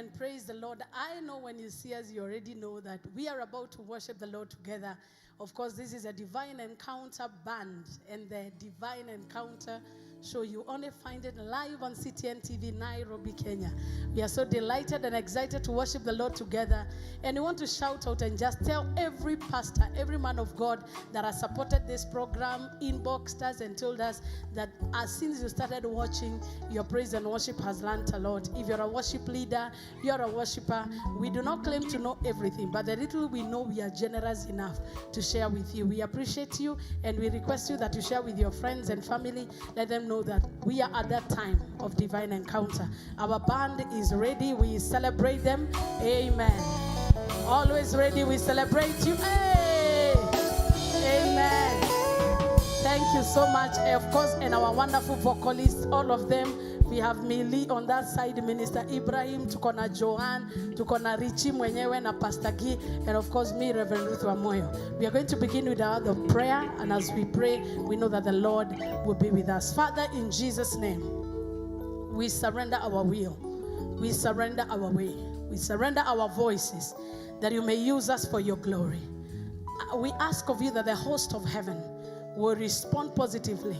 and praise the Lord. I know when you see us, you already know that we are about to worship the Lord together. Of course, this is a Divine Encounter band and the Divine Encounter show. You only find it live on CTN TV, Nairobi, Kenya. We are so delighted and excited to worship the Lord together. And we want to shout out and just tell every pastor, every man of God that has supported this program, inboxed us and told us that as soon as you started watching, your praise and worship has learned a lot. If you're a worship leader, you're a worshiper, we do not claim to know everything, but the little we know, we are generous enough to share with you. We appreciate you and we request you that you share with your friends and family. Let them know that we are at that time of divine encounter. Our band is ready. We celebrate them. Amen. Always ready. We celebrate you. Hey! Amen. Thank you so much. Of course, and our wonderful vocalists, all of them. We have Mili on that side, Minister Ibrahim, tuko na Joanne, tuko na Richie mwenyewe na Pastor Guy, and of course me, Reverend Ruth Wamoyo. We are going to begin with our the prayer, and as we pray, we know that the Lord will be with us. Father, in Jesus' name, we surrender our will. We surrender our way. We surrender our voices that you may use us for your glory. We ask of you that the host of heaven will respond positively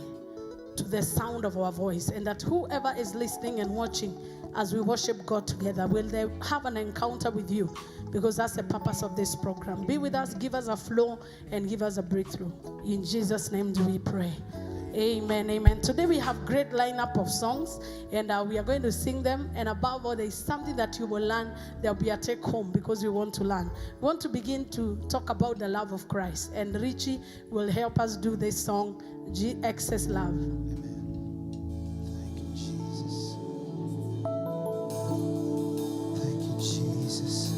to the sound of our voice, and that whoever is listening and watching as we worship God together, will they have an encounter with you, because that's the purpose of this program. Be with us, give us a flow, and give us a breakthrough. In Jesus' name do we pray. Amen, amen. Today we have great lineup of songs, and we are going to sing them. And above all, there is something that you will learn. There will be a take home, because we want to learn. We want to begin to talk about the love of Christ, and Richie will help us do this song, G Excess Love. Amen. Thank you, Jesus. Thank you, Jesus.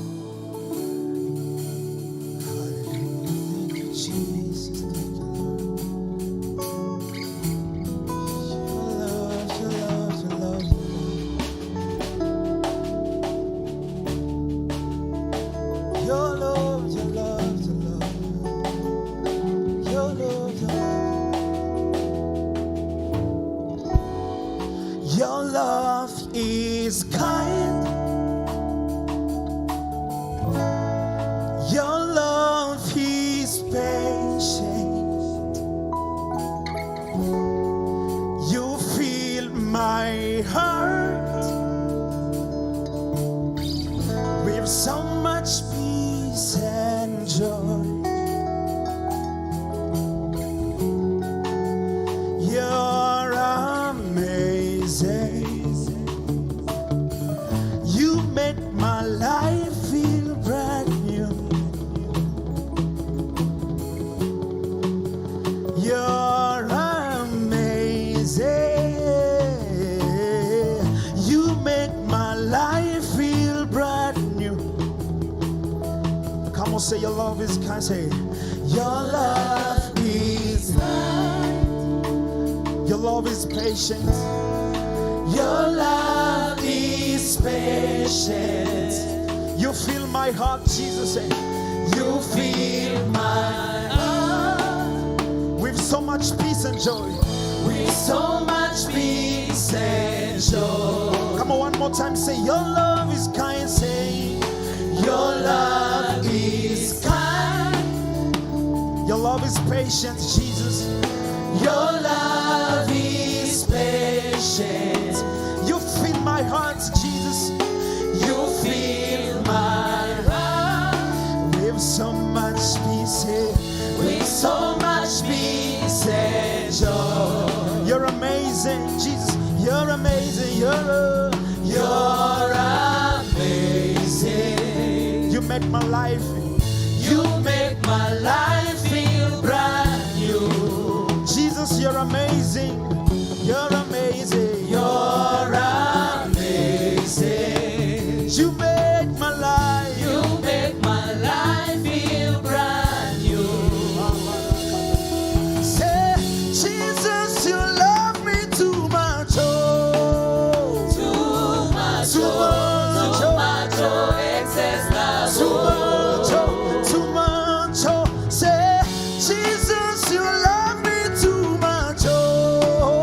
Hallelujah. Thank you, Jesus. Thank you, Lord. Your love, your love, your love, your love. Your love, your love, your love. Your love, your love. Your love is kind. Your love is patient. You fill my heart with so much peace and joy. You're amazing. You make my life feel brand new. You're amazing. You make my life feel brand new. Come on, say your love is kind. Say, your love is kind. Your love is patient. Your love is patient. You fill my heart, Jesus. Say, you fill my heart with so much peace and joy. With so much peace and joy. Come on, one more time. Say, your love is kind. Say, your love is kind. Your love is patient, Jesus. Your love is patient. You fill my heart, Jesus. You fill my heart with so much peace. Hey. With so much peace and joy. You're amazing, Jesus. You're amazing. You're amazing. You make my life. You make my life feel brand new. Jesus, you're amazing. You're amazing. You're amazing. You make my life. You make my life feel brand new. Say, Jesus, you love me too much. Oh, Too much, too oh, much, too oh. much, oh, excess love. Too much, oh, too much, oh. Say, Jesus, you love me too much, oh.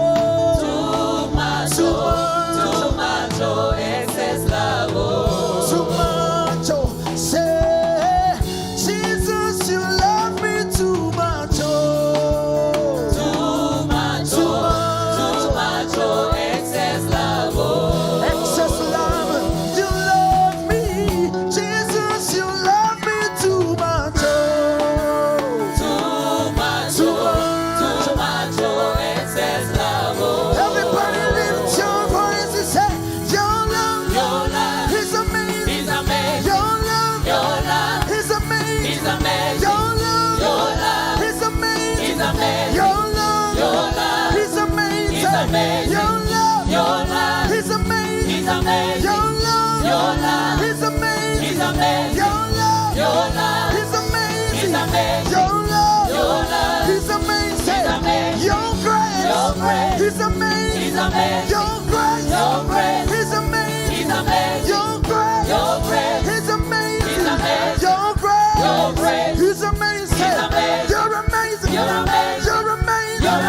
amazing. Your grace. Your grace is amazing. is amazing. Your grace. Your grace is amazing. is amazing. Your grace. Your grace is amazing. is amazing. You're amazing. You're amazing. You're amazing. You're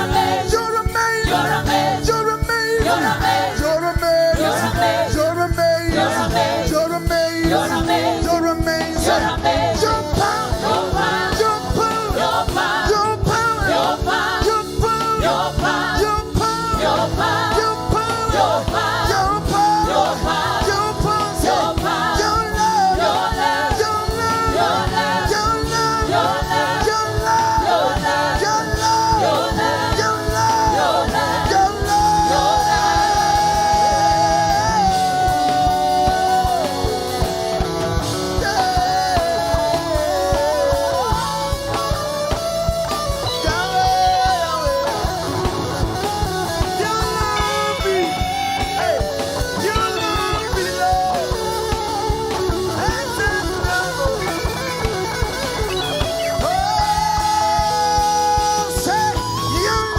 amazing. You're amazing. You're amazing. You're amazing. You're amazing. You're amazing. You're amazing. You're amazing. You're amazing. You're amazing. You're amazing. You're amazing. You're amazing. Your power. Your power. Your power. Your power. Your power. Your power. Your power. Your power. Your power. Your power. Your power. Your power. Your power. Your power. Your power. Your power. Your love. Your love. Your love. Your love. Your love. Your love. Your love. Your love. Your love. Your love. Your love. Your love. Your love. Your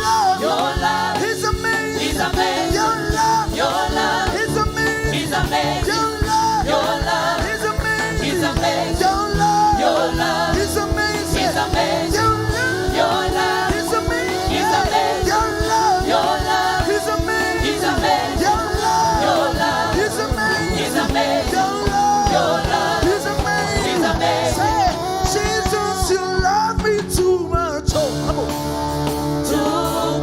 Your love Is amazing. is amazing. Your love Your love is amazing. is amazing. Your love Your love is amazing. is amazing. Your love Your love is amazing. is amazing. Your love Your love is amazing. is amazing. Your love Your love is amazing. is amazing. Your love Your love is amazing. is amazing. Your love Your love is amazing. is amazing. Say, Jesus, you love me too much. Oh, come on. Too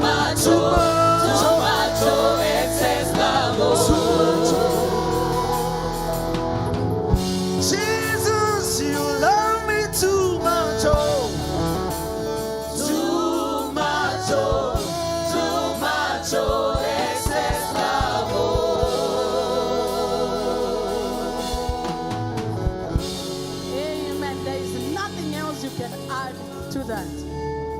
much, Too oh, much. too much, oh, excess love, oh. Too much. Jesus, you love me too much. Oh. Too much, oh, too much, oh, excess love, oh. Amen. There is nothing else you can add to that.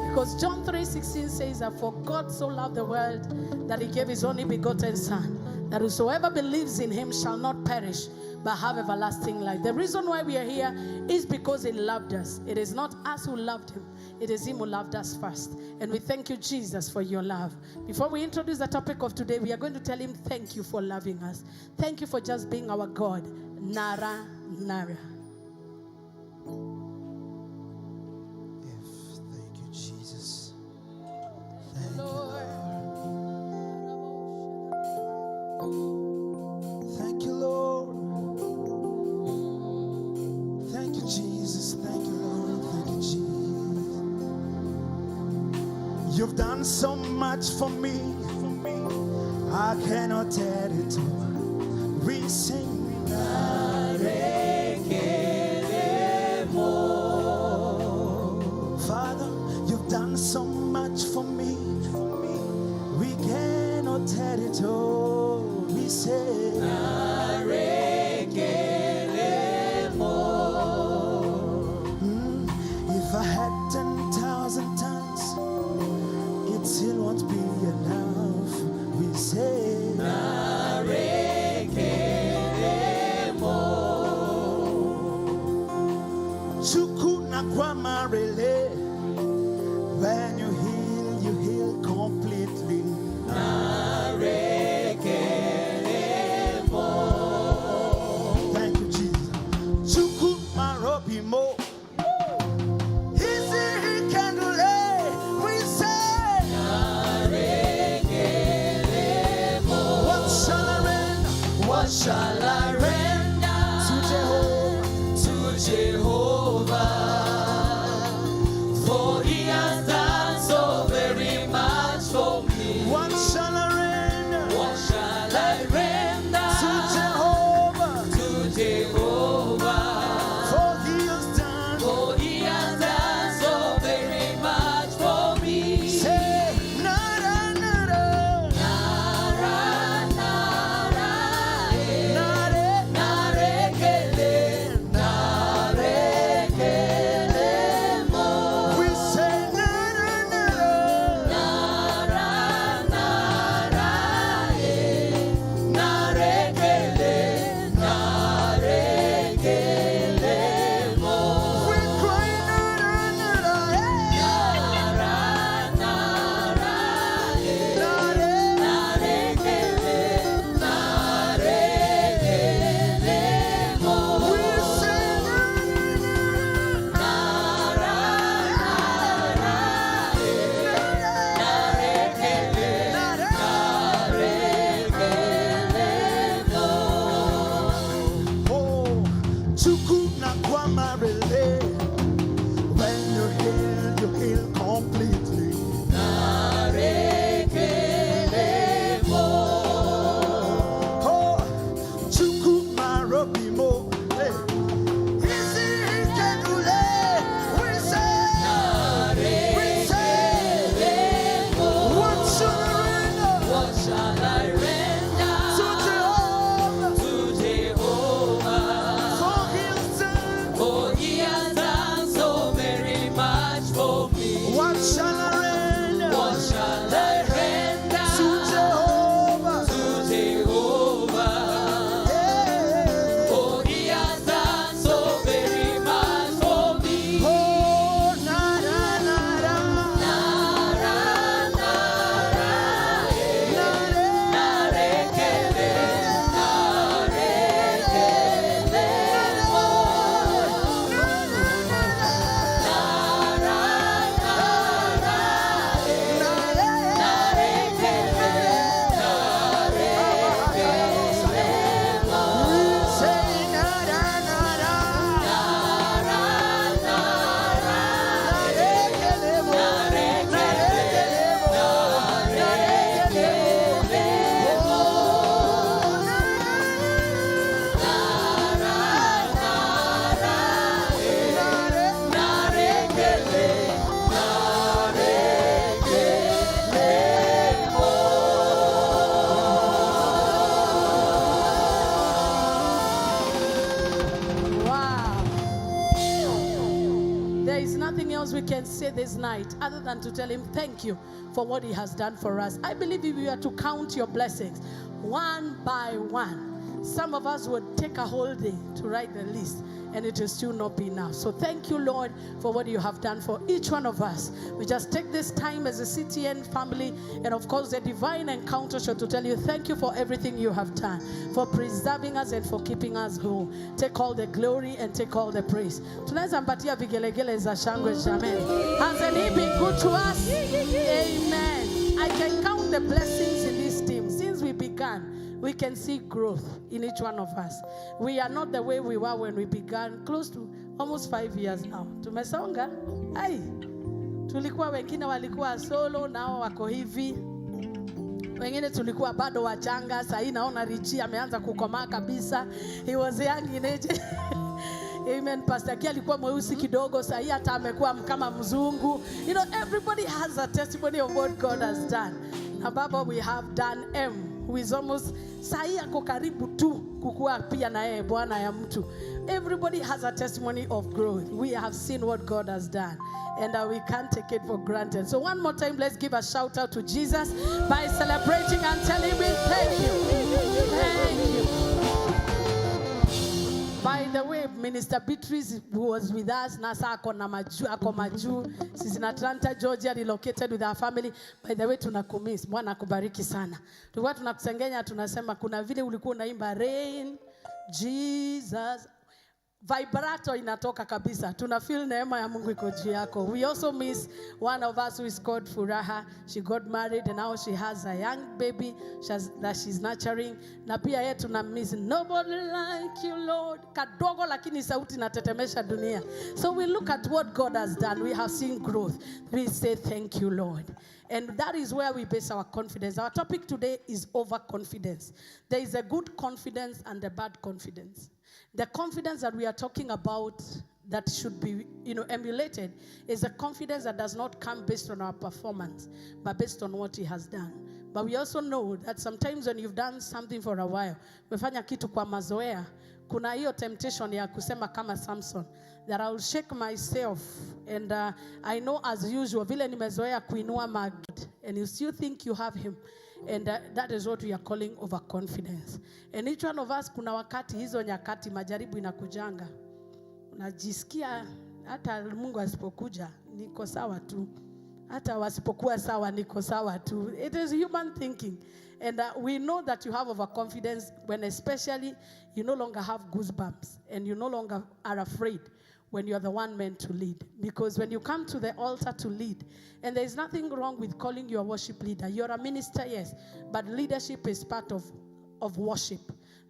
Because John 3:16 says that for God so loved the world that he gave his only begotten son, that whosoever believes in him shall not perish but have everlasting life. The reason why we are here is because he loved us. It is not us who loved him. It is him who loved us first. And we thank you, Jesus, for your love. Before we introduce the topic of today, we are going to tell him thank you for loving us. Thank you for just being our God. Nara, Nara. If, thank you, Jesus. Thank you, Lord. Thank you, Lord. Thank you, Jesus. Thank you, Lord. Thank you, Jesus. You've done so much for me. For me. I cannot tell it all. We sing. Father, you've done so much for me. For me. We cannot tell it all. We say. If I had 10,000 tons, it still won't be enough. We say, Chukwu na kwamarele. When you heal completely. else we can say this night other than to tell him thank you for what he has done for us. I believe if you are to count your blessings one by one, some of us would take a whole day to write the list, and it will still not be enough. So thank you, Lord, for what you have done for each one of us. We just take this time as a CTN family and, of course, the Divine Encounter Show to tell you thank you for everything you have done, for preserving us and for keeping us whole. Take all the glory and take all the praise. Tunaweza mpatia vigelegele za shangwe jameni. Hasn't he been good to us? Amen. I can count the blessings in this team. Since we began, we can see growth in each one of us. We are not the way we were when we began, close to almost 5 years now. Tumesonga. Ai, tulikuwa wengine walikuwa solo, nao wako hivi. Wengine tulikuwa bado wachanga, sahii naona Richi ameanza kukomaa kabisa. He was young in age. Amen. Pastor Kia alikuwa mweusi kidogo, sahii hata amekuwa kama mzungu. Everybody has a testimony of what God has done. Na baba, we have Dan M who is almost, sahii ako karibu tu kukua pia na yeye bwana ya mtu. Everybody has a testimony of growth. We have seen what God has done, and we can't take it for granted. So one more time, let's give a shout out to Jesus by celebrating and telling him thank you. Thank you. By the way, Minister Beatrice, who was with us, nasa ako na majuu, ako majuu. She's in Atlanta, Georgia, relocated with her family. By the way, tunakumiss. Bwana akubariki sana. Tulikuwa tunakusengenya, tunasema kuna vile ulikuwa unaimba "Rain, Jesus", vibrato inatoka kabisa. Tuna feel neema ya Mungu iko juu yako. We also miss one of us who is called Furaha. She got married and now she has a young baby that she's nurturing. Na pia yeye tuna miss. "Nobody like you, Lord." Kadogo lakini sauti inatetemesha dunia. So we look at what God has done. We have seen growth. We say thank you, Lord. And that is where we base our confidence. Our topic today is overconfidence. There is a good confidence and a bad confidence. The confidence that we are talking about that should be emulated is a confidence that does not come based on our performance, but based on what he has done. But we also know that sometimes when you've done something for a while, umefanya kitu kwa mazoea, kuna hiyo temptation ya kusema kama Samson, that I will shake myself and I know, as usual, vile nimezoea kuinua mag, and you still think you have him. And that is what we are calling overconfidence. And each one of us, kuna wakati, hizo nyakati majaribu inakujanga, unajisikia hata Mungu asipokuja niko sawa tu, hata wasipokuwa sawa niko sawa tu. It is human thinking. And we know that you have overconfidence when especially you no longer have goosebumps and you no longer are afraid when you are the one meant to lead. Because when you come to the altar to lead, and there is nothing wrong with calling you a worship leader. You're a minister, yes, but leadership is part of worship.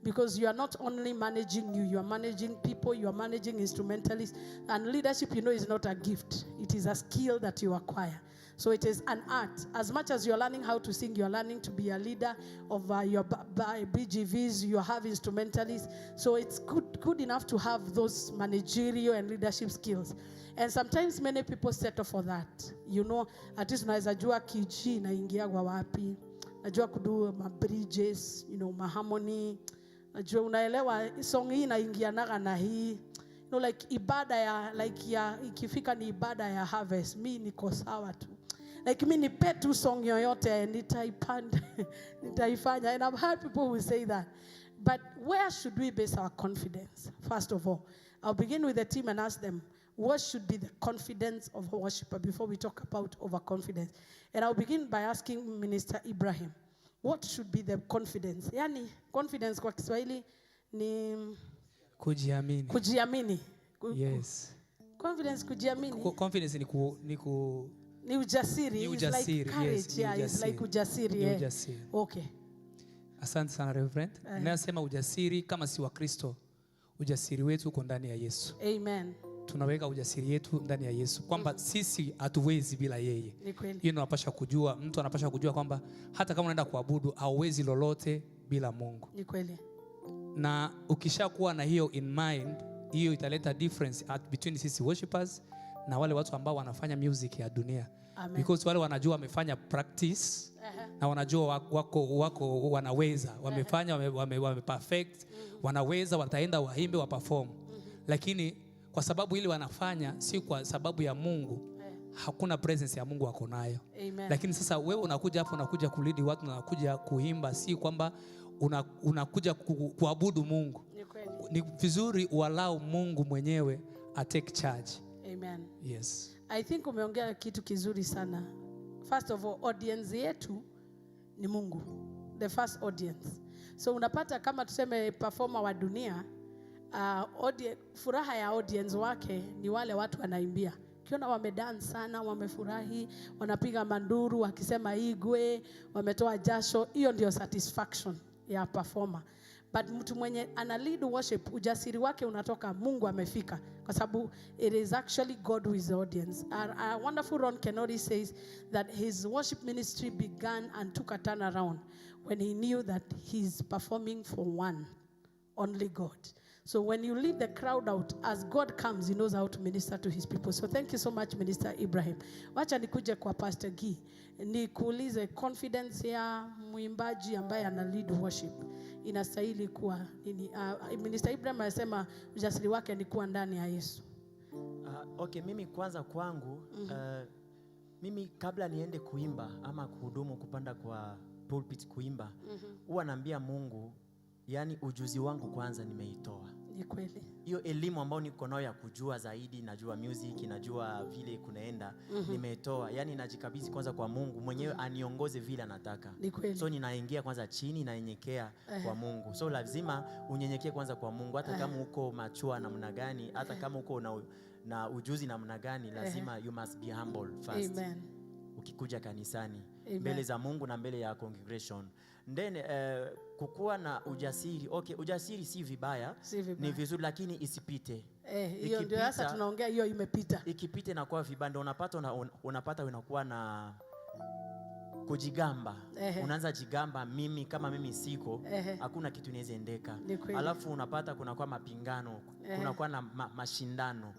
Because you are not only managing you, you are managing people, you are managing instrumentalists. And leadership is not a gift. It is a skill that you acquire. So it is an art. As much as you're learning how to sing, you're learning to be a leader of your BGVs, you have instrumentalists. So it's good enough to have those managerial and leadership skills. And sometimes many people settle for that. At least unaweza jua key G inaingia kwa wapi. Najua kudo ma bridges, ma harmony. Najua, unaelewa song hii inaingianaga na hii. Like ibada ya, like ya ikifika ni ibada ya harvest, mi niko sawa tu. Like mi nipe tu song yoyote, nitaipanda, nitaifanya. And I've heard people who say that. But where should we base our confidence? First of all, I'll begin with the team and ask them, what should be the confidence of a worshiper before we talk about overconfidence? And I'll begin by asking Minister Ibrahim, what should be the confidence? Yani, confidence kwa Kiswahili ni Kujiamini. Kujiamini. Yes. Confidence, kujiamini. Confidence ni ku Ni ujasiri. Ni It's ujasiri, like courage. yes, ni Yeah, it's like ujasiri. Ni Yeah. ujasiri. Okay. Asante sana, Reverend. Ninasema ujasiri kama si wa Kristo, ujasiri wetu uko ndani ya Yesu. Amen. Tunaweka ujasiri yetu ndani ya Yesu kwamba sisi hatuwezi bila yeye. Ni kweli. Hiyo ndio unapasha kujua, mtu anapasha kujua kwamba hata kama unaenda kuabudu hauwezi lolote bila Mungu. Ni kweli. Na ukishakuwa na hiyo in mind, hiyo italeta difference between sisi worshipers na wale watu ambao wanafanya music ya dunia. Amen. Because wale wanajua wamefanya practice na wanajua wako wanaweza, wamefanya, wame perfect, wanaweza, wataenda waimbe, wa perform, lakini kwa sababu ile wanafanya si kwa sababu ya Mungu. Hakuna presence ya Mungu ako nayo. Amen. Lakini sasa wewe unakuja hapo, unakuja kulead watu na unakuja kuimba, si kwamba unakuja kuabudu Mungu. Ni kweli. Ni vizuri uallow Mungu mwenyewe a take charge. Amen. Yes. I think umeongea kitu kizuri sana. First of all, audience yetu ni Mungu. The first audience. So unapata kama tuseme performer wa dunia, furaha ya audience wake ni wale watu wanaimbia. Ukiona wamedance sana, wamefurahi, wanapiga manduru, wakisema igwe, wametoa jasho, hiyo ndio satisfaction ya performer. But mtu mwenye ana lead worship, ujasiri wake unatoka Mungu amefika, kwa sababu it is actually God who is the audience. Our wonderful Ron Kenoly says that his worship ministry began and took a turn around when he knew that he's performing for one, only God. So when you lead the crowd out, as God comes, he knows how to minister to his people. So thank you so much, Minister Ibrahim. Wacha nikuje kwa Pastor Guy. Nikuulize, confidence ya mwimbaji ambaye ana lead worship inastahili kuwa nini? Minister Ibrahim anasema ujasiri wake ni kuwa ndani ya Yesu. Okay, mimi kwanza kwangu, mimi kabla niende kuimba ama kuhudumu kupanda kwa pulpit kuimba, huwa naambia Mungu, yani ujuzi wangu kwanza nimeitoa. Ni kweli. Hiyo elimu ambayo niko nayo ya kujua zaidi, najua music, najua vile kunaenda, nimeitoa. Yani najikabidhi kwanza kwa Mungu mwenyewe aniongoze vile anataka. Ni kweli. So ninaingia kwanza chini, nanyenyekea kwa Mungu. So lazima unyenyekee kwanza kwa Mungu, hata kama uko machua namna gani, hata kama uko na ujuzi namna gani, lazima you must be humble first. Amen. Ukikuja kanisani Amen. mbele za Mungu na mbele ya congregation. Then kukuwa na ujasiri. Okay, ujasiri si vibaya, Si vibaya. ni vizuri, lakini isipite. Hiyo ndio sasa tunaongea, hiyo imepita. Ikipita inakuwa vibaya, ndio unapata unakuwa na kujigamba. Unaanza jigamba, mimi kama mimi siko, hakuna kitu inaweza endeka. Ni kweli. Alafu unapata kunakuwa mapingano, kunakuwa na mashindano.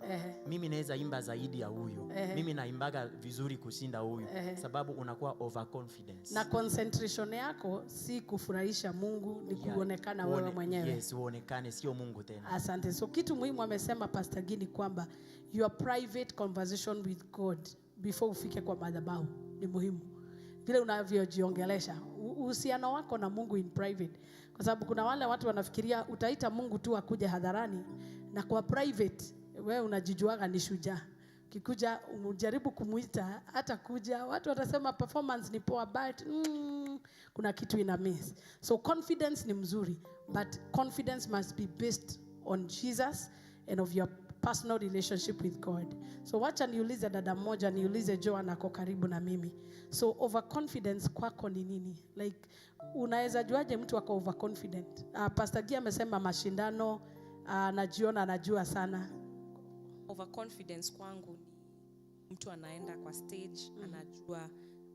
Mimi naweza imba zaidi ya huyu. Mimi naimbaga vizuri kushinda huyu. Sababu unakuwa overconfidence. Na concentration yako si kufurahisha Mungu, ni kuonekana wewe mwenyewe. Yes, uonekane, sio Mungu tena. Asante. So kitu muhimu amesema Pastor Gini kwamba your private conversation with God before ufike kwa madhabahu ni muhimu. Vile unavyojiongelesha, uhusiano wako na Mungu in private. Kwa sababu kuna wale watu wanafikiria utaita Mungu tu akuje hadharani, na kwa private wewe unajijuaga ni shujaa. Ukikuja umjaribu kumuita hata kuja, watu watasema performance ni poa, but kuna kitu ina miss. So confidence ni mzuri, but confidence must be based on Jesus and of your personal relationship with God. So wacha niulize dada mmoja, niulize Joan ako karibu na mimi. So overconfidence kwako ni nini? Like unaweza juaje mtu ako overconfident? Pastor Gia amesema mashindano, anajiona anajua sana. Overconfidence kwangu ni mtu anaenda kwa stage, anajua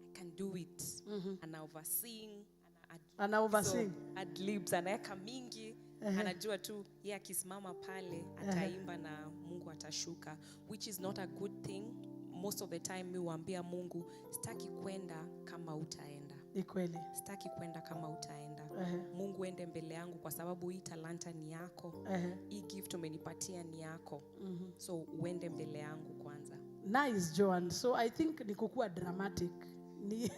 I can do it. Ana oversing, ana ad-libs. Ana oversing. So, ad-libs, anaweka mingi. Anajua tu yeye akisimama pale ataimba na Mungu atashuka, which is not a good thing. Most of the time mi huambia Mungu sitaki kwenda kama utaenda. Ni kweli. Sitaki kwenda kama utaenda. Mungu ende mbele yangu kwa sababu hii talanta ni yako. Hii gift umenipatia ni yako. So uende mbele yangu kwanza. Nice, Joan. So I think ni kukua dramatic. Ni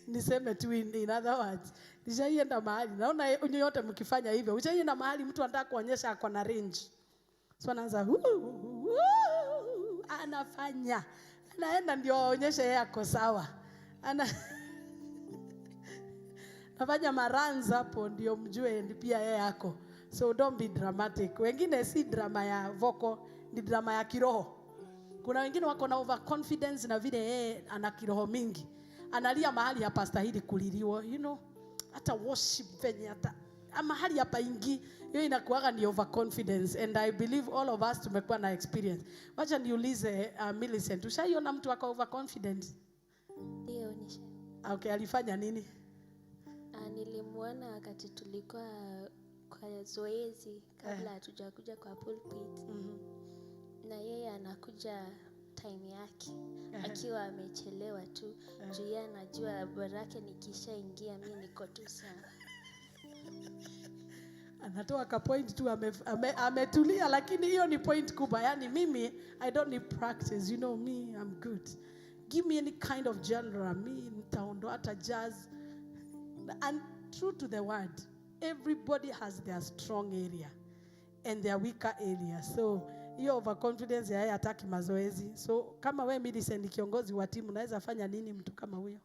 niseme tu in other words, nishaienda mahali naona nyote mkifanya hivyo. Ushaienda mahali mtu anataka kuonyesha ako na range. So anaanza anafanya. Anaenda ndio aonyeshe yeye ako sawa. Anafanya maranza hapo ndio mjue pia yeye ako. So don't be dramatic. Wengine si drama ya vocal, ni drama ya kiroho. Kuna wengine wako na overconfidence na vile yeye ana kiroho mingi. Analia mahali hapastahili kuliliwa, hata worship venye hata mahali hapa ingi, hiyo inakuwaga ni overconfidence, and I believe all of us tumekuwa na experience. Wacha niulize Millicent, ushaiona mtu ako overconfident? Ndio, nisha. Okay, alifanya nini? Nilimuona wakati tulikuwa kwa zoezi kabla hatujakuja kwa pulpit. Na yeye anakuja time yake akiwa amechelewa tu. Juu yeye anajua borake nikishaingia mimi niko tu sawa. Anatoa ka point tu, ametulia, lakini hiyo ni point kubwa. Yani mimi, I don't need practice. You know me, I'm good. Give me any kind of genre, mi nitaondoa hata jazz. And true to the word, everybody has their strong area and their weaker area. So hiyo overconfidence ya yeye hataki mazoezi. So kama we Millicent ni kiongozi wa timu, unaweza fanya nini mtu kama huyo?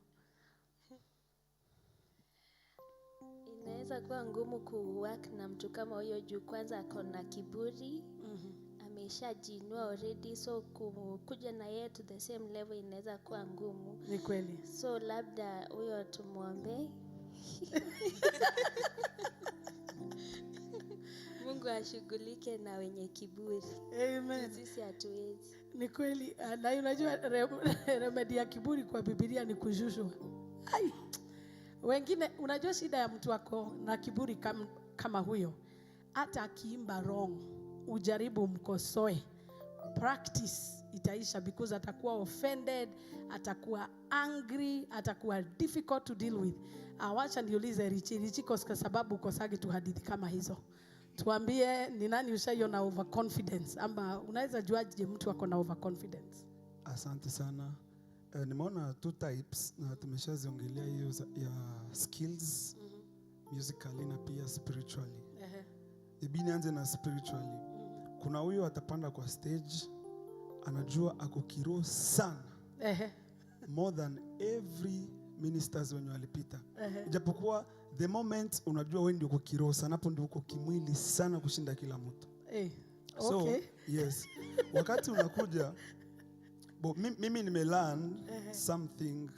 Inaweza kuwa ngumu kuwork na mtu kama huyo juu kwanza ako na kiburi, ameshajiinua already, so kuja na yeye to the same level inaweza kuwa ngumu. Ni kweli. So labda huyo tumwombe Mungu ashughulike na wenye kiburi. Amen. Sisi hatuwezi. Ni kweli. Na unajua remedy ya kiburi kwa Biblia ni kushushwa. Ai. Wengine, unajua shida ya mtu wako na kiburi kama huyo, hata akiimba wrong, ujaribu mkosoe, practice itaisha, because atakuwa offended, atakuwa angry, atakuwa difficult to deal with. Wacha niulize Richi. Richi, kwa sababu ukosagi tu hadithi kama hizo, tuambie ni nani ushaiona overconfidence, ama unaweza juaje mtu ako na overconfidence? Asante sana. Nimeona two types na tumeshaziongelea hiyo ya skills musically na pia spiritually. Ibi nianze na spiritually. Kuna huyo atapanda kwa stage, anajua ako kiroho sana. More than every ministers wenye walipita. Ijapokuwa the moment unajua wewe ndio uko kiroho sana, hapo ndio uko kimwili sana kushinda kila mtu. So, yes. Wakati unakuja, bo, mimi nimelearn something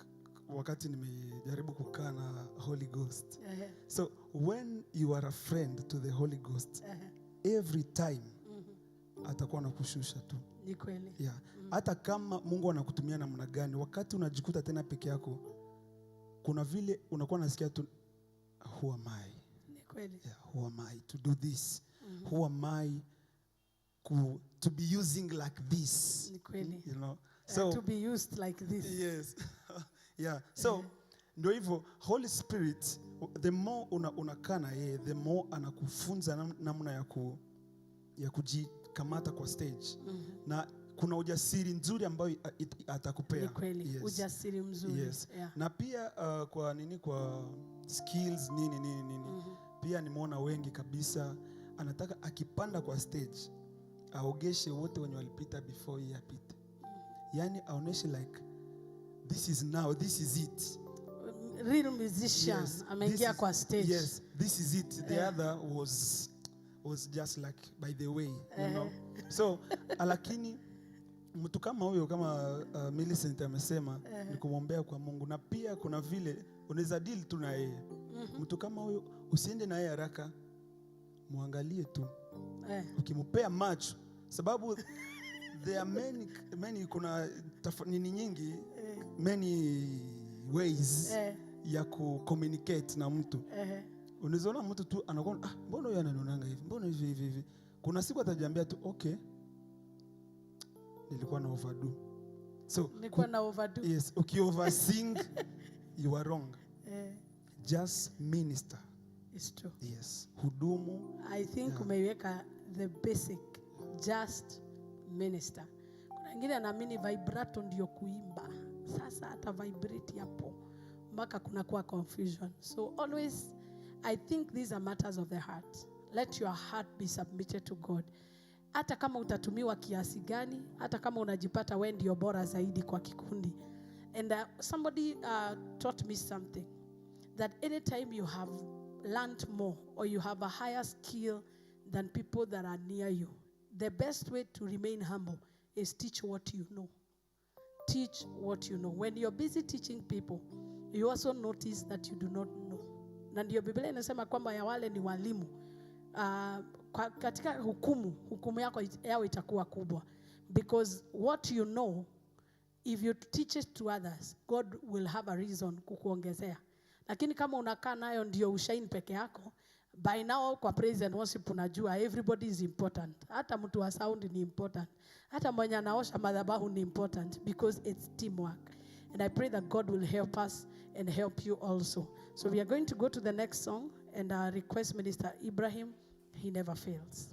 wakati nimejaribu kukaa na Holy Ghost. So when you are a friend to the Holy Ghost, every time atakuwa anakushusha tu. Ni kweli. Yeah. Hata kama Mungu anakutumia namna gani, wakati unajikuta tena peke yako, kuna vile unakuwa unasikia tu, who am I? Ni kweli. Yeah, who am I to do this? Who am I to be using like this? Ni kweli. You know? So, To be used like this. Yes. Yeah. So, ndio hivyo, Holy Spirit, the more unakaa na yeye, the more anakufunza namna ya kujikamata kwa stage. Na kuna ujasiri nzuri ambayo atakupea. Ni kweli. Yes. Ujasiri mzuri. Yes. Yeah. Na pia kwa nini, kwa skills nini nini nini. Pia nimeona wengi kabisa anataka akipanda kwa stage aogeshe wote wenye walipita before yeye apite. Yani aoneshe like this is now, this is it. Real musician Yes, ameingia this is kwa stage. Yes, this is it. The other was just like by the way, you know. So lakini mtu kama huyo, kama Millicent amesema, ni kumwombea kwa Mungu. Na pia kuna vile unaweza deal tu na yeye. Mtu kama huyo usiende na yeye haraka, muangalie tu. Ukimpea macho, sababu there are many, many, kuna nini nyingi, many ways ya ku communicate na mtu. Unaweza ona mtu tu anakuwa, mbona huyu ananionanga hivi? Mbona hivi hivi hivi? Kuna siku atajiambia tu, okay, nilikuwa na overdo. So, nilikuwa na overdo. Yes, uki oversing you are wrong. Just minister. It's true. Yes, hudumu. I think umeiweka the basic, just minister. Kuna wengine anaamini vibrato ndio kuimba. Sasa hata vibrate hapo mpaka kuna kuwa confusion. So always I think these are matters of the heart. Let your heart be submitted to God. Hata kama utatumiwa kiasi gani, hata kama unajipata wewe ndio bora zaidi kwa kikundi. And somebody taught me something, that anytime you have learned more or you have a higher skill than people that are near you, the best way to remain humble is teach what you know. Teach what you know. When you're busy teaching people, you also notice that you do not know. Na ndio Biblia inasema kwamba ya wale ni walimu. Katika hukumu yao itakuwa kubwa. Because what you know, if you teach it to others, God will have a reason kukuongezea. Lakini kama unakaa nayo ndio ushine peke yako, by now kwa praise and worship unajua everybody is important. Hata mtu wa sound ni important. Hata mwenye anaosha madhabahu ni important, because it's teamwork. And I pray that God will help us and help you also. So we are going to go to the next song, and I request Minister Ibrahim He never fails.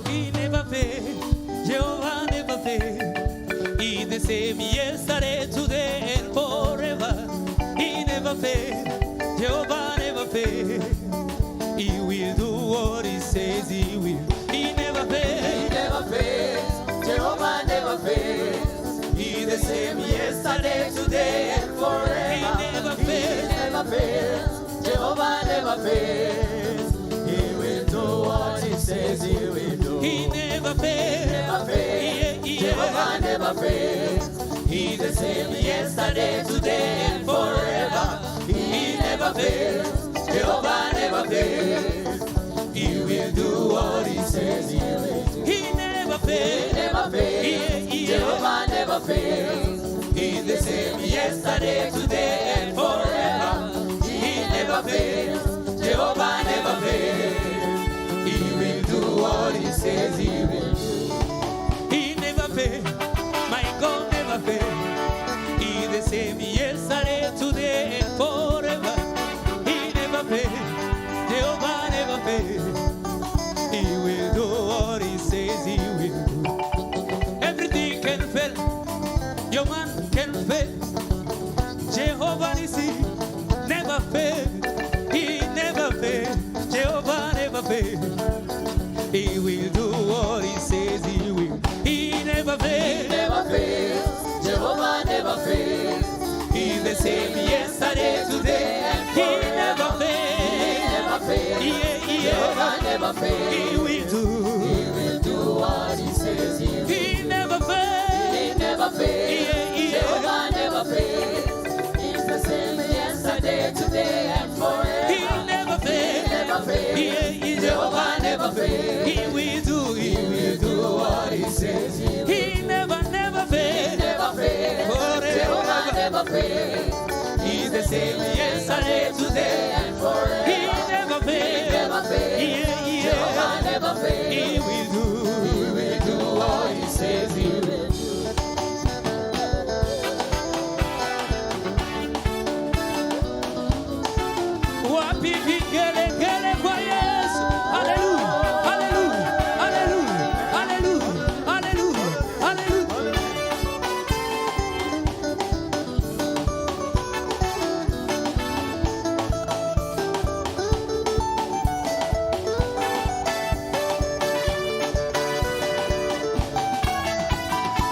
He never fails. Jehovah never fails. He the same yesterday, today, and forever. He never fails. Jehovah never fails. He will do what he says he will. He never fails. He never fails. Jehovah never fails. He the same yesterday, today, and forever. He never He fails. never fails. Jehovah never fails. He will do what he says he will do. He never fails. Never fails. Yeah, yeah. Jehovah never fails. He the same yesterday, today, and forever. He never fails. Jehovah never fails. He will do what he says he will do. He never fails. Never fails. Yeah, yeah. Jehovah never fails. He's the same yesterday, today, and forever. He never fails. Jehovah never fails. He will do what he says he will do. He never fails. My God never fails. He the same yesterday, today, and forever. He never fails. Jehovah never fails. He will do what he says he will do. Everything can fail. Your man can fail. Jehovah Nissi never fail. He never fail. Jehovah never fail. He will do what he says he will. He never fails. He never fails. Jehovah never fails. He's the same yesterday, today, and He forever. never He fails. never fails. Yeah, yeah. Jehovah never fails. He will do. He will do what he says he will. He never fails. He never fails. Yeah, yeah. Jehovah never fails. He's the same yesterday, today, and forever. He never fails. He never fails. Yeah, yeah. Jehovah never fails. He will do. He will do what he says he will. He never, never fails. He never fails. Forever. Jehovah never fails. He's the same yesterday, today, and forever. He never He fails. never fails. Yeah, yeah. Jehovah never fails. He will do. He will do what he says he will do. Wapi vigelegele kwa Yesu? Haleluya, haleluya, haleluya, haleluya, haleluya, haleluya.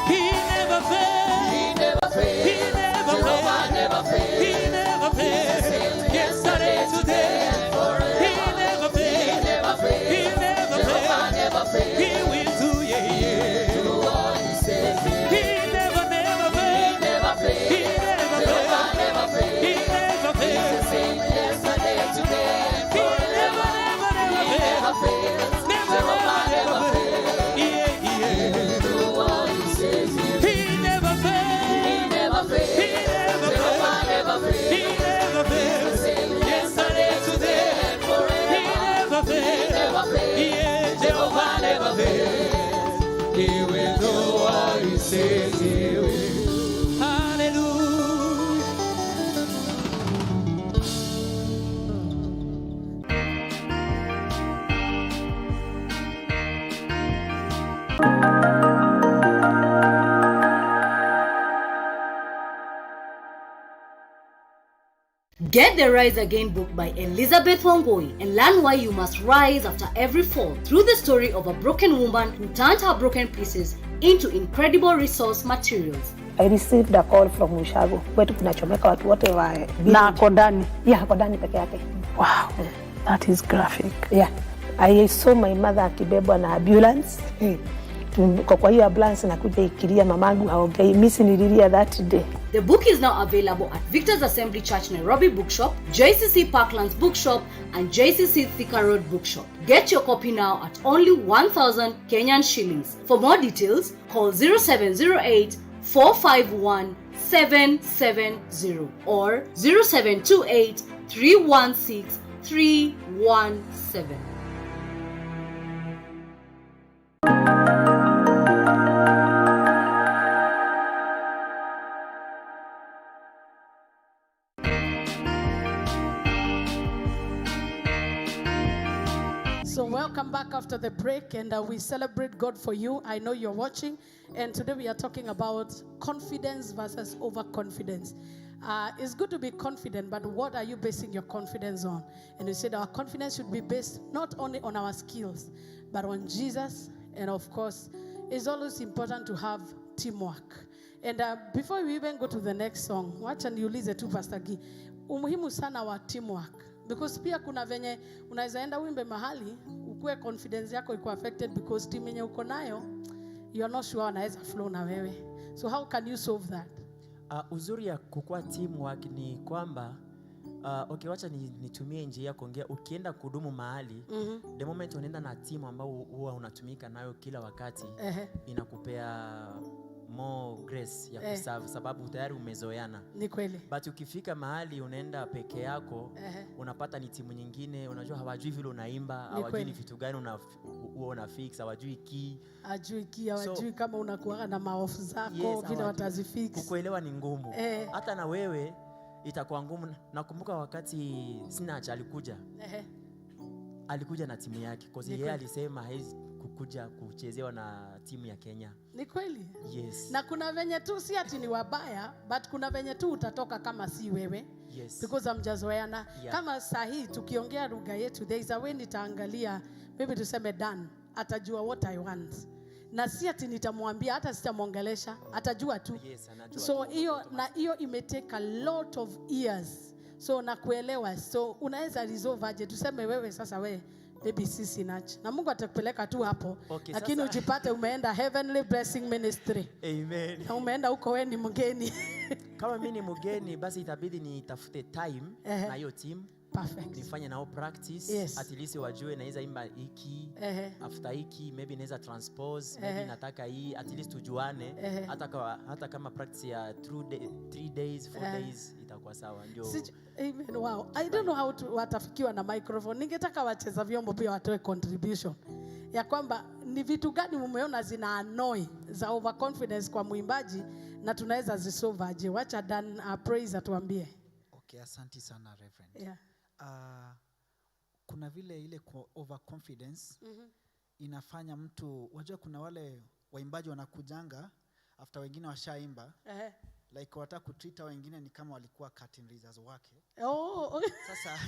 He never fails. He never fails. He never Jehovah fails. never fails. He never fails. Yesterday, today, he never He fails. never fails. He never Jehovah fails. never fails. He will do, yeah, yeah. Do what he says he will. He never, never fails. He never fails. He never Jehovah fails. never fails. He never fails. Same yesterday, today, and He forever. never, never, never He never fails. fails. Never, Jehovah never, never never fails. fails. Yeah, yeah. Do what he says he will. He never fails. He never fails. He never Jehovah fails. never fails. He never fails. Same Yesterday, today, and forever. he never fails. Never fails. Yeah, Jehovah never fails. He will do what he says he will. Hallelujah. Get the Rise Again book by Elizabeth Wangui and learn why you must rise after every fall through the story of a broken woman who turned her broken pieces into incredible resource materials. I received a call from Ushago kwetu kunachomeka watu wote wa Na ako ndani. Yeah, ako ndani peke yake. Wow, that is graphic. Yeah. I saw my mother akibebwa na ambulance. Kwa hiyo ambulance nakuja ikilia, mamangu haongei. Mimi si nililia that day. The book is now available at Victor's Assembly Church Nairobi Bookshop, JCC Parklands Bookshop, and JCC Thika Road Bookshop. Get your copy now at only 1,000 Kenyan shillings. For more details, call 0708 451 770 or 0728 316 317. So welcome back after the break, and we celebrate God for you. I know you're watching, and today we are talking about confidence versus overconfidence. It's good to be confident, but what are you basing your confidence on? And we said our confidence should be based not only on our skills, but on Jesus. And of course, it's always important to have teamwork. And before we even go to the next song, wacha niulize tu Pastor Gee, umuhimu sana wa teamwork. Because pia kuna venye unaweza enda uimbe mahali ukue confidence yako iko affected because team yenye uko nayo you're not sure wanaweza flow na wewe. So how can you solve that? Uzuri ya kukua teamwork ni kwamba okay, wacha nitumie njia ya kuongea. Ukienda kudumu mahali, the moment unaenda na timu ambao huwa unatumika nayo kila wakati, inakupea more grace ya kuserve sababu tayari umezoeana. Ni kweli. But ukifika mahali unaenda peke yako, unapata ni timu nyingine, unajua hawajui vile unaimba, hawajui ni vitu gani huwa una fix, hawajui key. Hajui key, hawajui kama unakuwa na maofu zako, Yes, vile hawajui. watazifix. Kukuelewa ni ngumu. Hata na wewe itakuwa ngumu. Nakumbuka wakati Sinach alikuja, alikuja na timu yake cause yeye alisema hawezi kukuja kuchezewa na timu ya Kenya. Ni kweli. Yes. Na kuna venye tu si ati ni wabaya, but kuna venye tu utatoka kama si wewe. Because hamjazoeana. Kama saa hii tukiongea lugha yetu, there is a way nitaangalia, maybe tuseme Dan atajua what I want. Na si ati nitamwambia, hata sitamwongelesha, atajua tu. Yes, anajua So tu. hiyo na hiyo imetake a lot of years. So nakuelewa. So unaweza resolve aje? Tuseme wewe sasa, wewe maybe si Sinach. Na Mungu atakupeleka tu hapo. Okay, lakini sasa ujipate umeenda Heavenly Blessing Ministry. Amen. Na umeenda huko wewe ni mgeni. Kama mimi ni mgeni, basi itabidi nitafute time na hiyo team. Nifanye nao practice. At least wajue naweza imba hiki, after hiki maybe naweza transpose, maybe nataka hii, at least tujuane. Hata kama practice ya 3 days, 4 days itakuwa sawa. Ndio. Amen. Wow. I don't know how to, watafikiwa na microphone. Ningetaka wacheza vyombo pia watoe contribution ya kwamba ni vitu gani mumeona zina annoy za overconfidence kwa mwimbaji na tunaweza zisolve aje. Wacha Dan Praise atuambie. Okay, asante sana Reverend. Kuna vile ile overconfidence inafanya mtu, unajua kuna wale waimbaji wanakujanga after wengine washaimba. Like wataka kutreat wengine ni kama walikuwa curtain raisers wake. Oh, okay. Sasa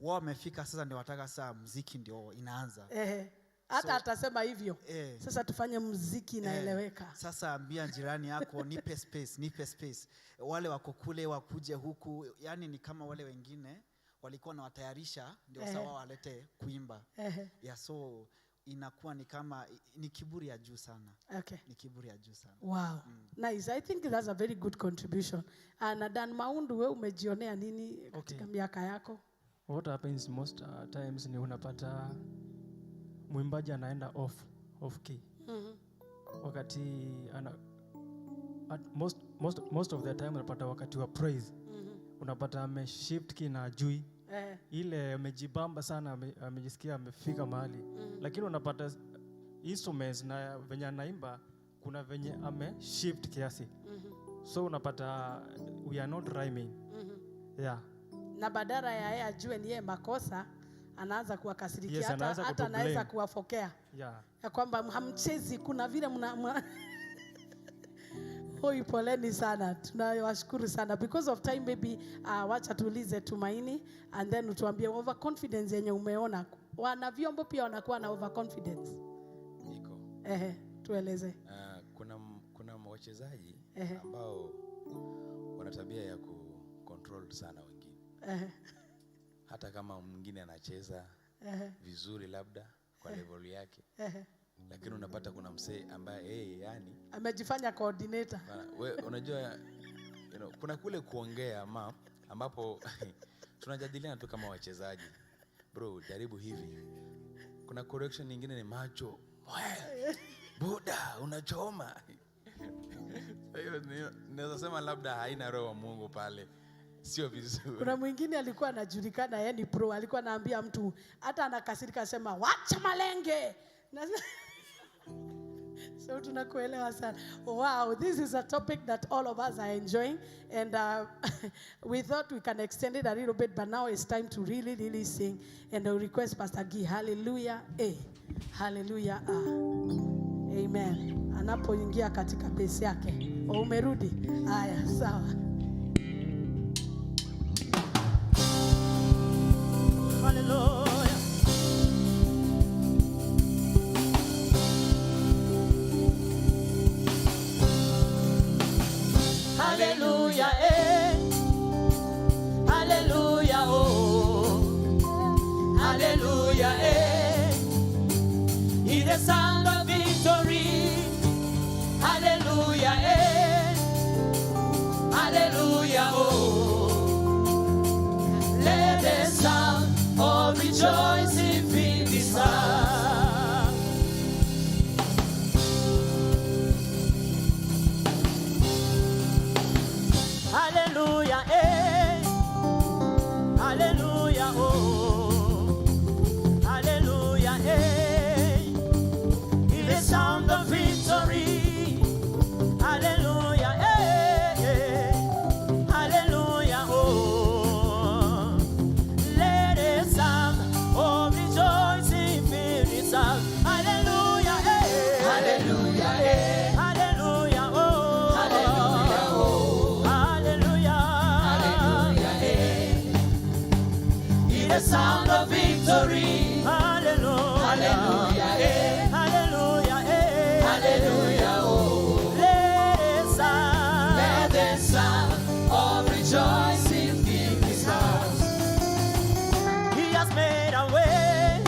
wao wamefika sasa ndio wataka sasa muziki ndio inaanza. Hata atasema hivyo. Sasa tufanye muziki inaeleweka. Sasa ambia jirani yako nipe space, nipe space. Wale wako kule wakuje huku, yani ni kama wale wengine walikuwa wanawatayarisha ndio sasa wao walete kuimba. Yeah, so inakuwa ni kama ni kiburi ya juu sana. Ni kiburi ya juu sana. Wow. Nice. I think that's a very good contribution. Na Dan Maundu, wewe umejionea nini katika miaka yako? What happens most times ni unapata mwimbaji anaenda off key. Wakati ana, at most, most, most of the time unapata wakati wa praise. Unapata ameshift key na ajui. Ile amejibamba sana, amejisikia amefika mahali. Lakini unapata instruments na venye anaimba kuna venye ame shift kiasi. So unapata we are not rhyming. Na badala ya yeye ajue ni yeye makosa, anaanza kuwakasirikia, Yes, anaanza hata kutublame. anaweza kuwafokea. Ya kwamba hamchezi, kuna vile mna Hoi, poleni sana. Tunawashukuru sana. Because of time maybe, wacha tuulize Tumaini and then utuambie overconfidence yenye umeona. Wana vyombo pia wanakuwa na overconfidence. Iko. Tueleze. Kuna wachezaji ambao wana tabia ya ku-control sana wengine. Hata kama mwingine anacheza vizuri labda kwa level yake. Lakini unapata kuna msee ambaye yeye yani amejifanya coordinator. Bana, we, unajua, kuna kule kuongea ambapo tunajadiliana tu kama wachezaji. Bro, jaribu hivi. Kuna correction nyingine ni macho. Mwe, Buda, unachoma. Hiyo naweza sema labda haina roho wa Mungu pale, sio vizuri. Kuna mwingine alikuwa anajulikana yeye ni pro, alikuwa anaambia mtu hata anakasirika asema wacha malenge. So tunakuelewa sana. Wow, this is a topic that all of us are enjoying, and we thought we can extend it a little bit, but now it's time to really, really sing. And I request Pastor Guy, hallelujah, eh, hallelujah, ah. Amen. Anapoingia katika base yake. Oh, umerudi? Haya, sawa. Hallelujah. Hallelujah, eh. Hallelujah, oh. Hallelujah, eh. Hear the sound of victory. Hallelujah, eh. Hallelujah, oh. Let the sound of rejoicing fill this house. Hallelujah, eh. Hallelujah, oh. Hallelujah, eh. Hear the sound of victory. Hallelujah, eh, eh. Hallelujah, oh. Let the sound of rejoicing fill this house. Hallelujah, eh. Hallelujah, eh. Hallelujah, oh. Hallelujah, oh. Hallelujah. Hallelujah, eh. Hear the sound of victory. Hallelujah. Hallelujah, eh. Hallelujah, eh. Hallelujah, oh. Let the sound. Let the sound of rejoicing fill this house. He has made a way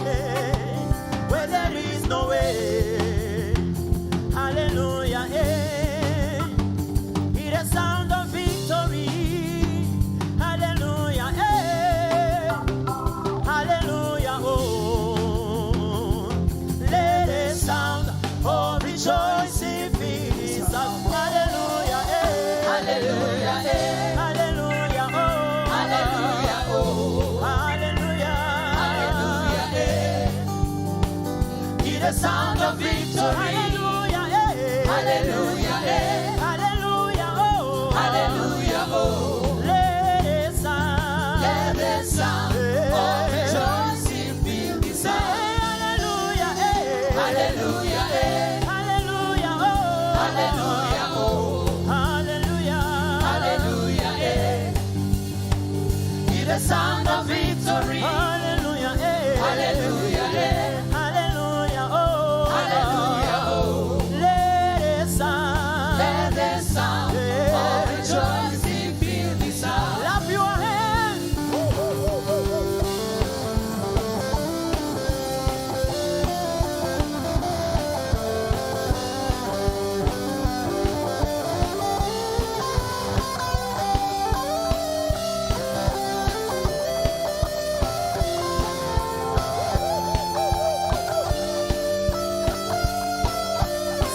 where there is no way. Hallelujah, eh. Hear the sound of victory. Hallelujah, eh. Hallelujah, oh. Let the sound of rejoicing fill this house. Hallelujah, eh. Hallelujah, eh. Hallelujah, oh. Hallelujah, oh. Hallelujah. Hallelujah, eh. Hear the sound of victory. Hallelujah, eh. Hallelujah, eh. Hallelujah, oh. Hallelujah, oh. Let the sound. Let the sound of rejoicing fill this house. Hallelujah, eh. Hallelujah, eh. Hallelujah, oh. Hallelujah, oh. Hallelujah. Hallelujah, eh. Hear the sound of victory. Hallelujah, eh. Hallelujah, eh. Hallelujah, oh. Hallelujah, oh. Let the sound. Let the sound of rejoicing fill this house. Clap your hands.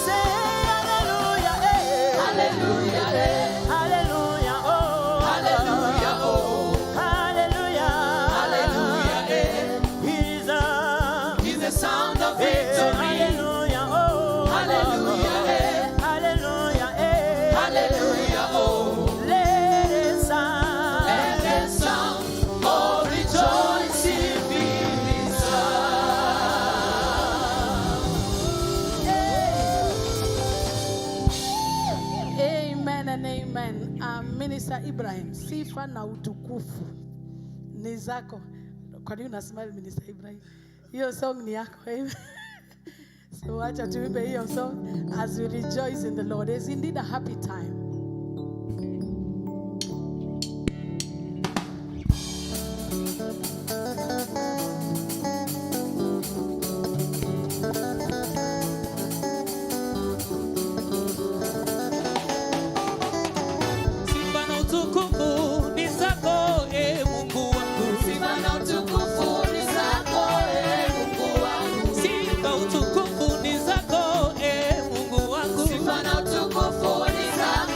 Say hallelujah, eh. Hallelujah, eh. Hallelujah, oh. Hallelujah, oh. Hallelujah. Hallelujah, eh. He's the sound of victory. Hallelujah, oh. Hallelujah, eh. Hallelujah, eh. Hallelujah, oh. Let the sound. Let the sound of rejoicing fill this house. Amen and amen. Minister Ibrahim, sifa na utukufu ni zako. Kwa nini una smile, Minister Ibrahim? Hiyo song ni yako. Amen. So acha tuimbe hiyo song as we rejoice in the Lord. It's indeed a happy time. Sifa na utukufu ni zako, e Mungu wangu. Sifa na utukufu ni zako, e Mungu wangu. Sifa utukufu ni zako, e Mungu wangu. Sifa na utukufu ni zako.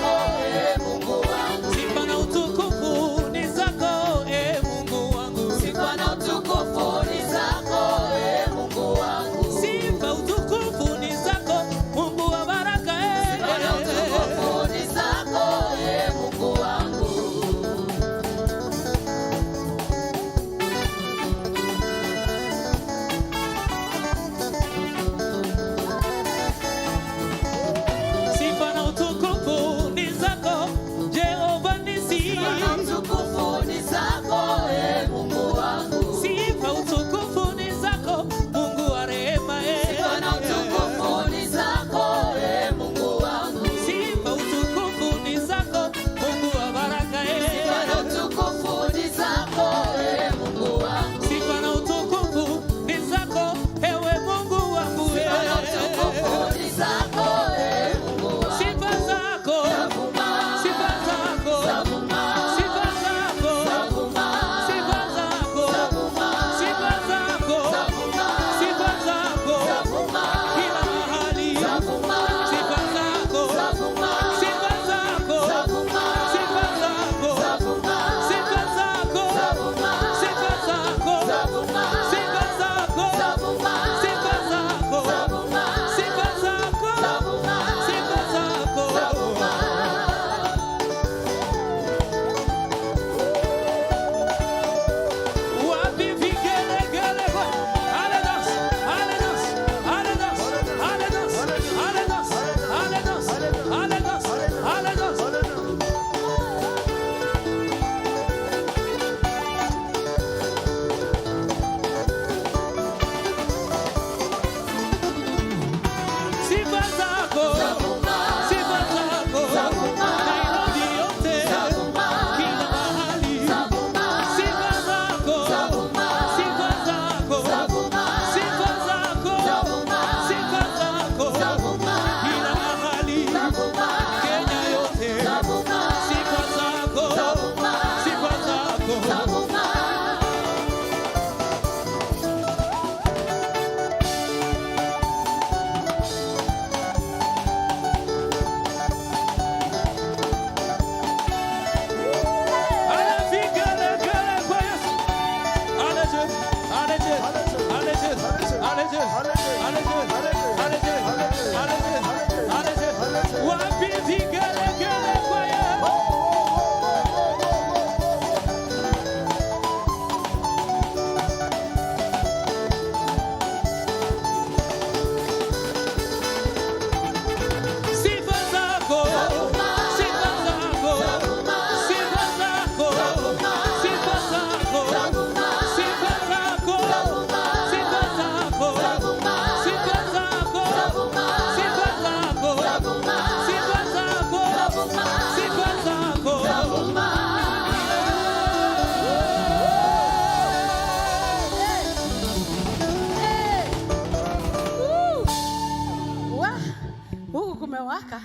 Kumewaka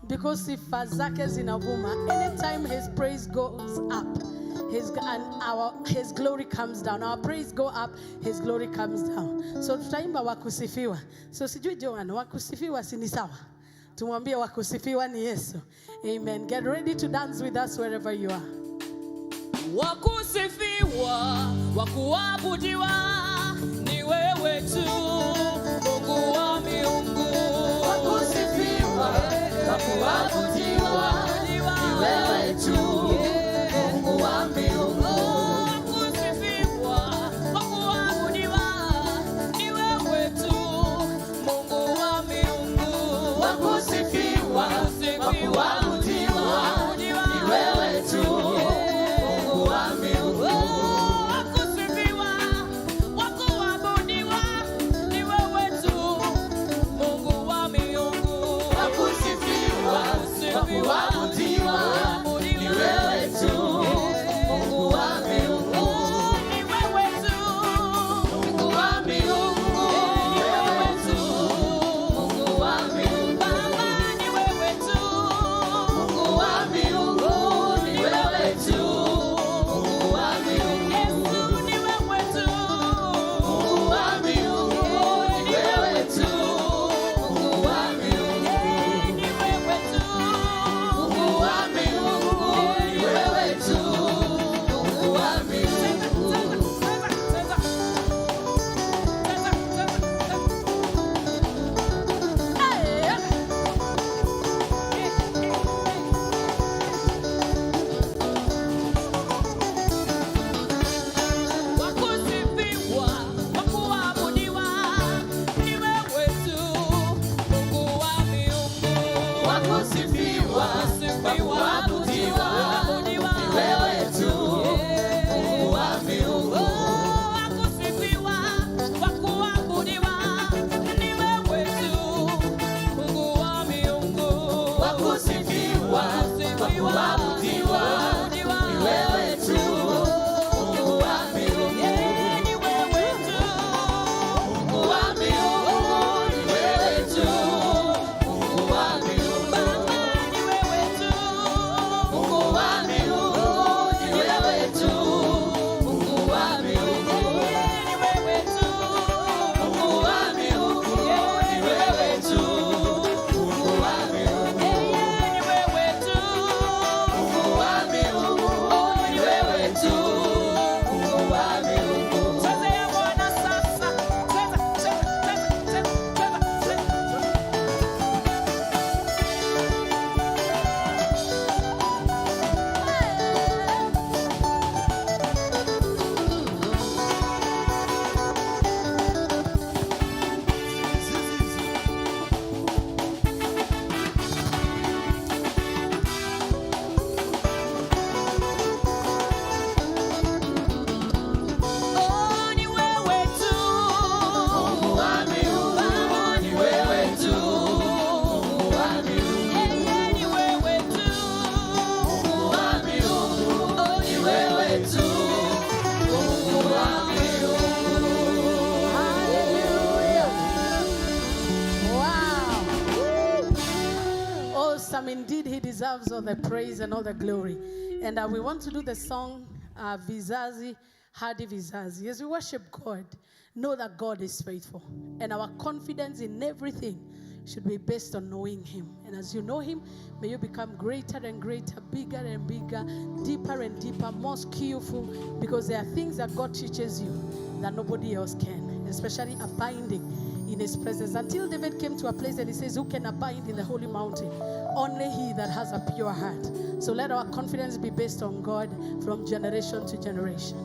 because sifa zake zinavuma. Anytime his praise goes up, his glory comes down. Our praise go up, his glory comes down. So tutaimba wakusifiwa. So sijui Joan, wakusifiwa si ni sawa? Tumwambie wakusifiwa ni Yesu. Amen. Get ready to dance with us wherever you are. Wakusifiwa, wakuabudiwa ni wewe tu, Mungu wa miungu. Wakusifiwa, wakuabudiwa ni wewe tu, Mungu wa miungu. Wakusifiwa, wakuabudiwa ni wewe tu, Mungu wa miungu. Wakusifiwa, wakuabudiwa ni wewe tu, Mungu wa miungu. Wakusifiwa, wakuabudiwa ni wewe tu, Mungu wa miungu. Wakusifiwa, wakuabudiwa ni wewe tu, Mungu wa miungu. Ni wewe tu, Mungu wa miungu. Ni wewe tu, Mungu wa miungu. Baba, ni wewe tu, Mungu wa miungu. Ni wewe tu, Mungu wa miungu. Yesu, ni wewe tu, Mungu wa miungu. Ni wewe tu, Mungu wa miungu. Ni wewe tu, Mungu wa miungu. Ni wewe tu, Mungu wa miungu. Wakusifiwa, wakuabudiwa, ni wewe tu, Mungu wa miungu. Wakusifiwa, wakuabudiwa, ni wewe tu, Mungu wa miungu. Wakusifiwa, wakuabudiwa, ni wewe tu, Mungu wa miungu. Wakusifiwa, wakuabudiwa, ni wewe tu, Mungu wa miungu. Ni wewe tu, Mungu wa miungu. Ni wewe tu, Mungu wa miungu. Baba, ni wewe tu, Mungu wa miungu. Ni wewe tu, Mungu wa miungu. Ni wewe tu, Mungu wa miungu. Ni wewe tu, Mungu wa miungu. Ni wewe tu, Mungu wa miungu. Ni wewe tu, Mungu wa miungu. Cheza ya Bwana sasa. Cheza, cheza, cheza, cheza, cheza, cheza. Oh, ni wewe tu, Mungu wa miungu. Ni wewe tu, Mungu wa miungu. Yeye ni wewe tu, Mungu wa miungu. Oh, ni wewe tu, Mungu wa miungu. Hallelujah. Wow. Awesome. Indeed, he deserves all the praise and all the glory. And we want to do the song Vizazi Hadi Vizazi. As we worship God, know that God is faithful. And our confidence in everything should be based on knowing him. And as you know him, may you become greater and greater, bigger and bigger, deeper and deeper, more skillful, because there are things that God teaches you that nobody else can, especially abiding in his presence. Until David came to a place and he says, who can abide in the holy mountain? Only he that has a pure heart. So let our confidence be based on God from generation to generation.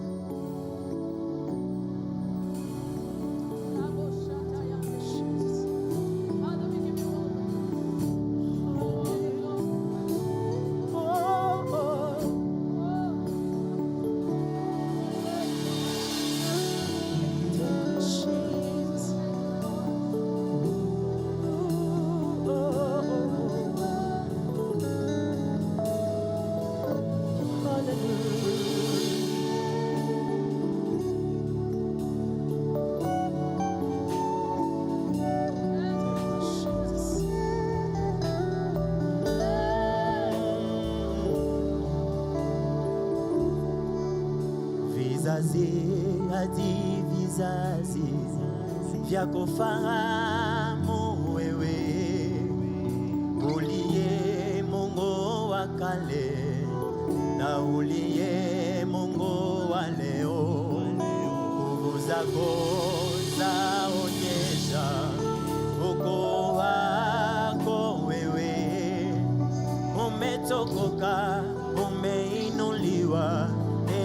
Hallelujah. Vizazi hadi vizazi vya kufahamu wewe uliye Mungu wa kale na uliye Mungu wa leo. Nguvu zako zaonyesha ukuu wako wewe, umetukuka, umeinuliwa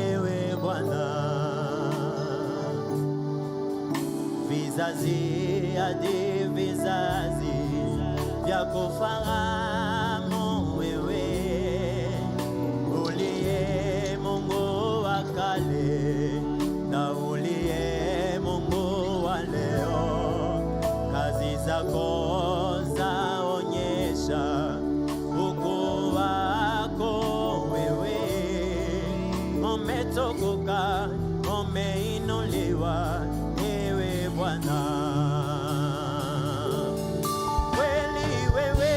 ewe Bwana. Vizazi hadi vizazi vya kufahamu wewe uliye Mungu wa kale na uliye Mungu wa leo. Kazi zako zaonyesha ukuu wako wewe, umetukuka, umeinuliwa ewe Bwana. Kweli wewe,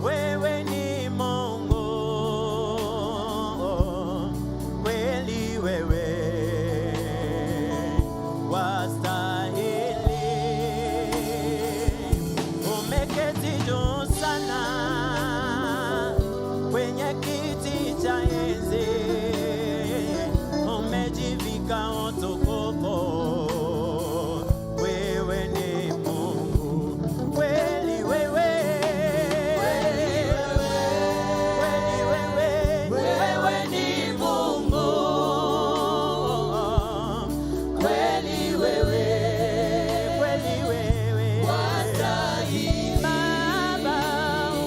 wewe ni Mungu. Kweli wewe wastahili. Umeketi juu sana kwenye kiti cha enzi, umejivika utukufu. Wewe ni Mungu. Kweli wewe, kweli wewe, Wewe ni Mungu. Kweli wewe, kweli wewe wastahili. Baba,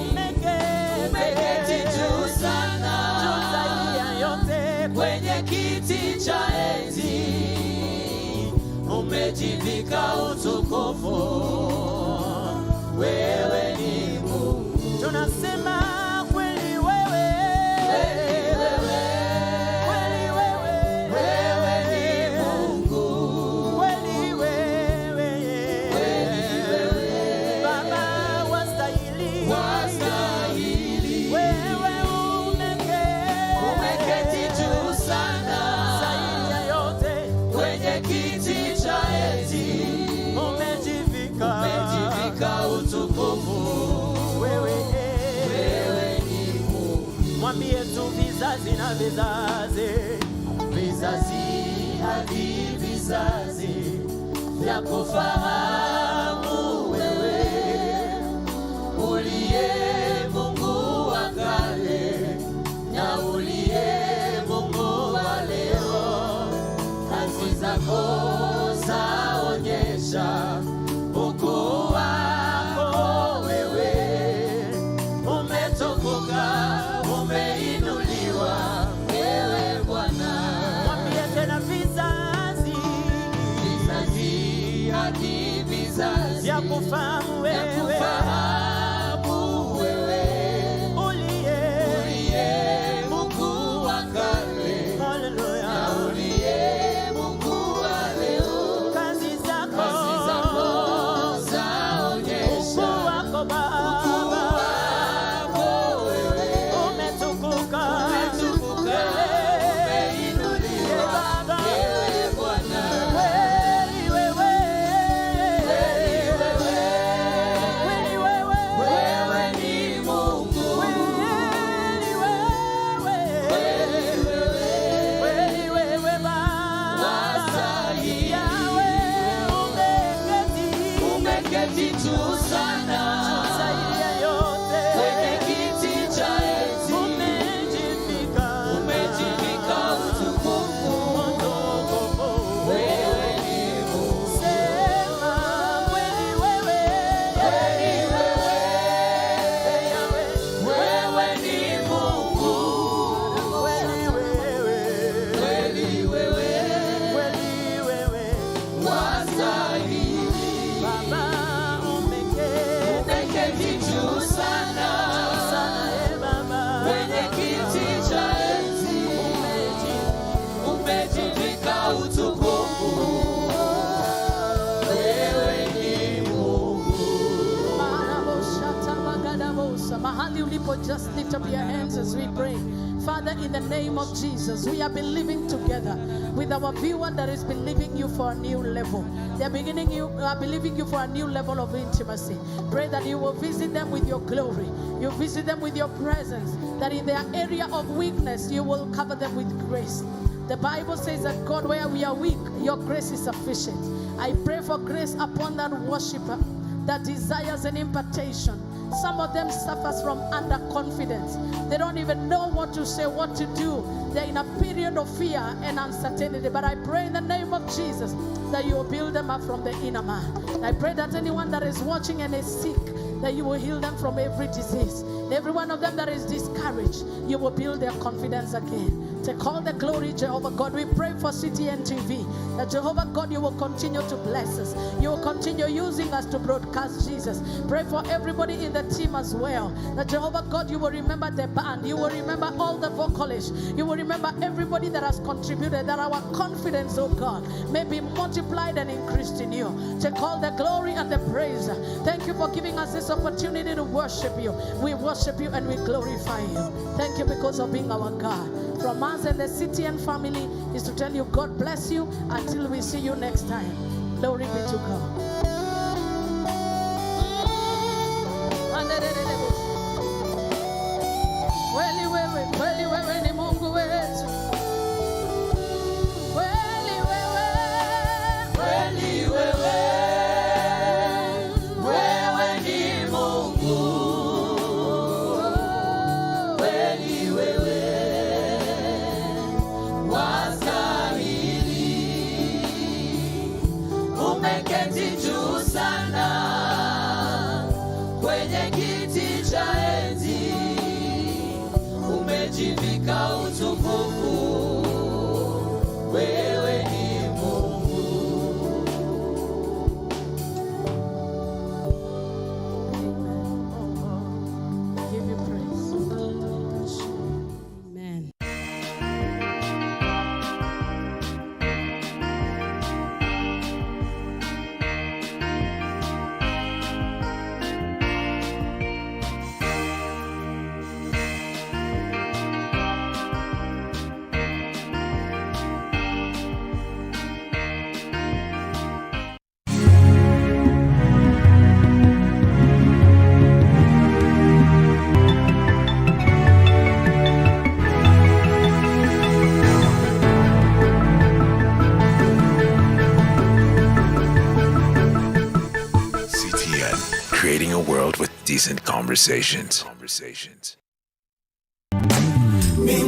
umeketi Umeketi juu sana juu zaidi ya yote, kwenye kiti cha enzi, umejivika utukufu. Wewe ni Mungu. Tunasema kweli wewe, Kweli wewe, kweli wewe, wewe ni Mungu. Kweli wewe, Kweli wewe, Baba wastahili, wastahili. Wewe umeketi, Umeketi juu sana zaidi ya yote, kwenye kiti cha enzi, umejivika, umejivika utukufu. Wewe, Wewe ni Mungu. Mwambie tu vizazi na vizazi, Vizazi hadi vizazi vya kufahamu wewe uliye Mungu wa kale na uliye Mungu wa leo. Kazi zako zaonyesha ukuu wako wewe, umetukuka, umeinuliwa wewe Bwana. Mwambie tena vizazi, Vizazi hadi vizazi vya kufahamu vya wewe kufahamu wewe uliye, uliye Mungu wa kale haleluya, na uliye Mungu wa leo. Kazi zako, Kazi zako zaonyesha ukuu wako ukuu Baba, wako wewe, umetukuka, umetukuka, umeinuliwa Baba, ewe Bwana. Kweli wewe, Kweli wewe, kweli wewe, wewe ni Mungu. Kweli wewe, Kweli wewe, kweli wewe Baba, wastahili. Yahweh, umeketi, Umeketi juu sana zaidi ya yote, kwenye kiti cha enzi, umejivika, umejivika utukufu. Utukufu. Wewe ni Mungu. Sema kweli wewe, Kweli wewe, Yahweh, wewe ni Mungu. Kweli wewe, Kweli wewe, kweli wewe, wastahili. Baba umeketi Umeketi juu sana sana, e Baba, kwenye kiti cha enzi, umejivika utukufu. Wewe ni Mungu. Mahali ulipo, just lift up your hands as we pray. Father, in the name of Jesus, we are believing together with our viewer that is believing you for a new level. They are beginning you are believing you for a new level of intimacy. Pray that you will visit them with your glory. You visit them with your presence. That in their area of weakness, you will cover them with grace. The Bible says that God, where we are weak, your grace is sufficient. I pray for grace upon that worshiper that desires an impartation. Some of them suffers from underconfidence. They don't even know what to say, what to do. They're in a period of fear and uncertainty. But I pray in the name of Jesus that you will build them up from the inner man. I pray that anyone that is watching and is sick, that you will heal them from every disease. Every one of them that is discouraged, you will build their confidence again. Take all the glory, Jehovah God. We pray for CTN TV that Jehovah God, you will continue to bless us. You will continue using us to broadcast Jesus. Pray for everybody in the team as well. That Jehovah God, you will remember the band. You will remember all the vocalists. You will remember everybody that has contributed. That our confidence, oh God, may be multiplied and increased in you. Take all the glory and the praise. Thank you for giving us this opportunity to worship you. We worship you and we glorify you. Thank you because of being our God. From us and the CTN family is to tell you God bless you until we see you next time. Glory be to God. Kweli wewe, kweli wewe ni Mungu wetu. Kweli wewe, Kweli wewe, wewe ni Mungu. Kweli wewe, wastahili. Umeketi juu sana kwenye kiti cha enzi, umejivika utukufu. Wewe ni Mungu. Amen. Give you praise. Amen. CTN, creating a world with decent conversations. Conversations. Ni